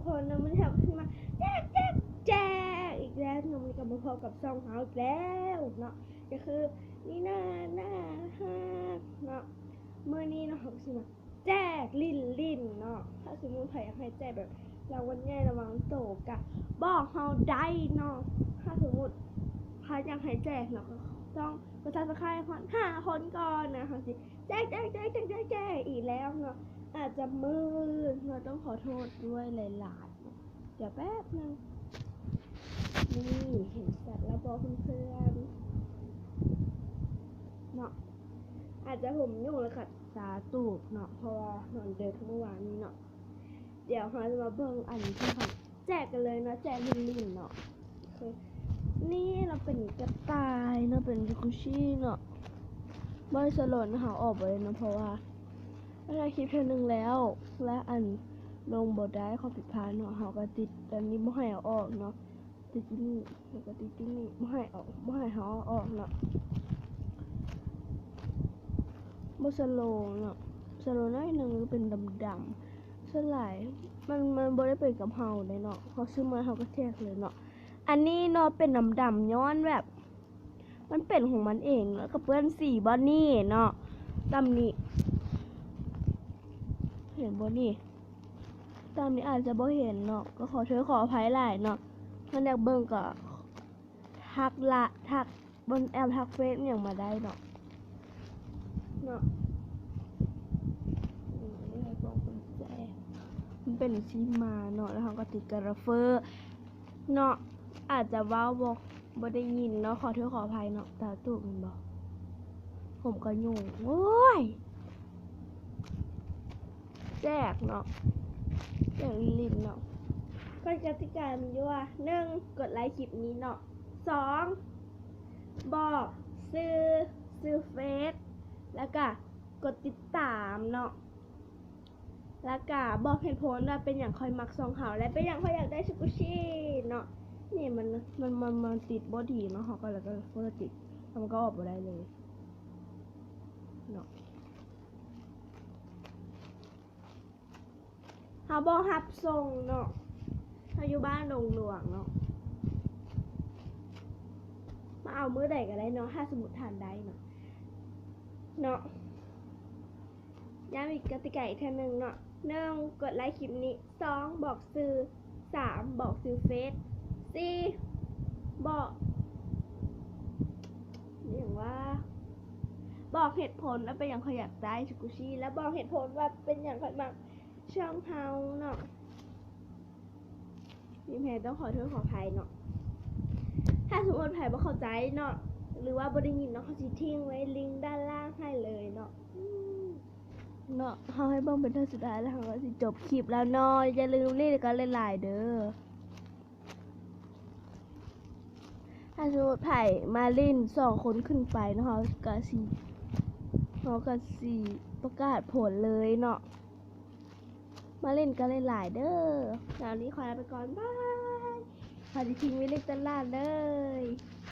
ຄົນເນາະ ມື້ນີ້ເຮົາກໍຊິມາແຈກ ແຈກ ແຈກອີກແລ້ວເນາະ. ມື້ນີ້ກໍມາພົບກັບຊ່ອງເຮົາອີກແລ້ວເນາະ ກໍຄືນີ້ນາ ໜ້າຮັກເນາະ. ມື້ນີ້ເນາະ ເຮົາກໍຊິມາ ແຈກຫຼິ້ນໆເນາະ. ຖ້າສົມມຸດໃຜຢາກໃຫ້ແຈກແບບລາງວັນໃຫຍ່ລາງວັນໂຕກະບອກເຮົາໄດ້ເນາະ. ຖ້າສົມມຸດໃຜຢາກໃຫ້ແຈກເນາະ ກໍຕ້ອງກົດ Subscribe ຮອດຫ້າຄົນກ່ອນນະ ເຮົາຊິແຈກ ແຈກ ແຈກ ແຈກ ແຈກ ແຈກອີກແລ້ວເນາະ. ອາດຈະມືນເນາະ ຕ້ອງຂໍໂທດດ້ວຍຫຼາຍໆເນາະ. ດຽວແປັບໜຶ່ງ. ນີ້ເຫັນຊັດແລ້ວບໍ່ເພື່ອນໆ ເນາະ? ອາດຈະຜົມຫຍຸ້ງແລ້ວກໍຕາຕູບເນາະ ເພາະວ່ານອນເດິກມື້ວານນີ້ເນາະ. ດຽວເຮົາຈະມາເບິ່ງອັນທີ່ເຂົາແຈກກັນເລີຍເນາະ ແຈກຫຼິ້ນໆເນາະ. ຄືນີ້ເນາະ ເປັນກະຕ່າຍເນາະ ເປັນ Jacuzzi ເນາະ. ບໍ່ໄດ້ສະຫຼອນ ເຮົາອອກບໍ່ໄດ້ເນາະ ເພາະວ່າໄດ້ຖ່າຍຄລິບເທື່ອໜຶ່ງແລ້ວ ແລະ ອັນ ລົງບໍ່ໄດ້ ຂໍ້ຜິດພາດເນາະ. ເຮົາກໍຕິດອັນນີ້ ບໍ່ໃຫ້ເອົາອອກເນາະ ຕິດຢູ່ນີ້ ແລ້ວກໍຕິດຢູ່ນີ້ ບໍ່ໃຫ້ເອົາ ບໍ່ໃຫ້ເຮົາເອົາອອກເນາະ. ບໍ່ສະໂລເນາະ ສະໂລໜ້ອຍໜຶ່ງ ຫຼືເປັນດຳໆ ສ່ວນຫຼາຍມັນ ມັນບໍ່ໄດ້ເປັນກັບເຮົາເດ້ເນາະ. ເຮົາຊື້ມາເຮົາກໍແຈກເລີຍເນາະ. ອັນນີ້ເນາະ ເປັນດຳໆ ຍ້ອນແບບ ມັນເປັນຂອງມັນເອງ ແລ້ວກໍເປື້ອນສີບ່ອນນີ້ເນາະ ຕຳນີ້ ເຫັນບໍ່ນີ້? ຕຳນີ້ອາດຈະບໍ່ເຫັນເນາະ ກໍຂໍໂທດຂໍອະໄພຫຼາຍເນາະ. ຄັນຢາກເບິ່ງກໍທັກລະ ທັກ ບໍ່ແມ່ນ ແອັບທັກເຟສຫຍັງມາໄດ້ເນາະ ເນາະ. ອືມ ອັນນີ້ໃຫ້ພວກເພິ່ນແຈກ ມັນເປັນທີ່ມາເນາະ ແລ້ວເຮົາກໍຕິດກາລາເຟີເນາະ. ອາດຈະເວົ້າບໍ່ ບໍ່ໄດ້ຍິນເນາະ ຂໍໂທດຂໍອະໄພເນາະ. ຕາຕູບແມ່ນບໍ່? ຜົມກໍຫຍຸ້ງ ໂອ້ຍ ແຈກເນາະ ແຈກຫຼິ້ນໆເນາະ. ກົດກະຕິກາມີຢູ່ວ່າ ໜຶ່ງ ກົດໄລຄລິບນີ້ເນາະ. ສອງ ບອກຊື່ ຊື່ເຟສ ແລ້ວກະກົດຕິດຕາມເນາະ. ແລ້ວກະບອກເຫດຜົນວ່າເປັນຫຍັງຂ້ອຍມັກຊ່ອງເຮົາ ແລະ ເປັນຫຍັງຂ້ອຍຢາກໄດ້ Jacuzzi ເນາະ. ນີ້ມັນ ມັນ ມັນ ມັນຕິດບໍ່ດີເນາະ ເຮົາກໍເລີຍກໍເປີດຕິດ ແລ້ວມັນກໍອອກບໍ່ໄດ້ເລີຍເນາະ. ເຮົາບໍ່ຮັບສົ່ງເນາະ ເຮົາຢູ່ບ້ານດົງຫຼວງເນາະ. ມາເອົາມື້ໃດກໍໄດ້ເນາະ ຖ້າສົມມຸດທ່ານໄດ້ເນາະ ເນາະ. ຢ້ຳອີກກະຕິກາອີກເທື່ອໜຶ່ງເນາະ. ໜຶ່ງ ກົດໄລຄລິບນີ້. ສອງ ບອກຊື່. ສາມ ບອກຊື່ເຟສ. ສີ່ ບອກ ຫຍັງວ່າ ບອກເຫດຜົນວ່າເປັນຫຍັງຂ້ອຍຢາກໄດ້ Jacuzzi ແລະ ບອກເຫດຜົນວ່າເປັນຫຍັງຂ້ອຍມັກຊ່ອງເຮົາເນາະ. ມີແພງຕ້ອງຂໍໂທດຂໍອະໄພເນາະ ຖ້າສົມມຸດໃຜບໍ່ເຂົ້າໃຈເນາະ ຫຼືວ່າບໍ່ໄດ້ຍິນເນາະ ເຮົາຊິຖິ້ມໄວ້ລິ້ງດ້ານລ່າງໃຫ້ເລີຍເນາະ. ອືມ ເນາະ ເຮົາໃຫ້ເບິ່ງເປັນເທື່ອສຸດທ້າຍແລ້ວ ເຮົາກໍຊິຈົບຄລິບແລ້ວເນາະ. ຢ່າລືມຫຼິ້ນກັນຫຼາຍໆເດີ. ຖ້າສົມມຸດໃຜມາຫຼິ້ນສອງຄົນຂຶ້ນໄປເນາະ ເຮົາກໍຊິ ເຮົາກໍຊິປະກາດຜົນເລີຍເນາະ. ມາຫຼິ້ນກັນຫຼາຍໆເດີ. ສຳລັບມື້ນີ້ຂໍລາໄປກ່ອນ ບາຍ. ເຮົາຊິຖິ້ມໄວ້ເລກຕະຫຼາດເລີຍ.